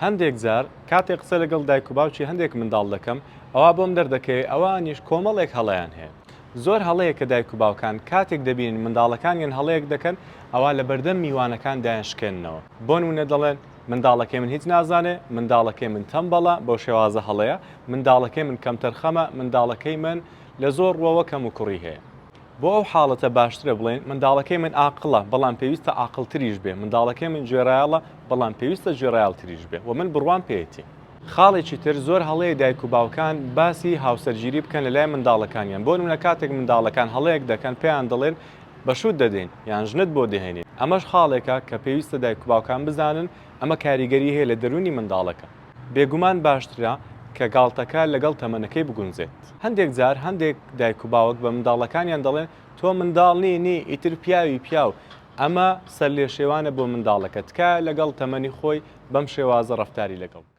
هەندێک جار کاتێک قسە لەگەڵ دایک و باوکی هەندێک منداڵ دەکەم ئەوا بۆم دەردەکەوێ ئەوانیش کۆمەڵێک هەڵەیان هەیە. زۆر هەڵەیە کە دایک و باوکان کاتێک دەبینن منداڵەکانیان هەڵەیەک دەکەن ئەوا لەبەردەم میوانەکان دایانشکێننەوە. بۆنمونە دەڵێن منداڵەکەی من هیچ نازانێ، منداڵەکەی من تەمبەڵە، بەو شێوازە هەڵەیە، منداڵەکەی من کەمتەرخەمە، منداڵەکەی من لە زۆر ڕووەوە کەموکوڕی هەیە. بۆ ئەو حاڵەتە باشترە بڵێین منداڵەکەی من ئاقڵە، بەڵام پێویستە ئاقڵتریش بێ، منداڵەکەی من گوێڕایەڵە، بەڵام پێویستە گوێڕایەڵتریش بێ و من بڕوام پێیەتی. خاڵێکی تر، زۆر هەڵەیە دایک و باوکان باسی هاوسەرگیری بکەن لەلای منداڵەکانیان، بۆ نمونە کاتێک منداڵەکان هەڵەیەک دەکەن پێیان دەڵێن بە شووت دەدەین یان ژنت بۆ دەهێنین، ئەمەش خاڵێکە کە پێویستە دایک و باوکان بزانن ئەمە کاریگەری هەیە لە دەروونی منداڵەکە. بێگومان باشترە کە گاڵتەکە لەگەڵ تەمەنەکەی بگونجێت. هەندێک جار هەندێک دایک و باوک بە منداڵەکانیان دەڵێن تۆ منداڵ نی نی ئیتر پیاوی پیاو، ئەمە سەرلێشێوانە بۆ منداڵەکە، تکایە لەگەڵ تەمەنی خۆی بەم شێوازە ڕەفتاری لەگەڵ بکە.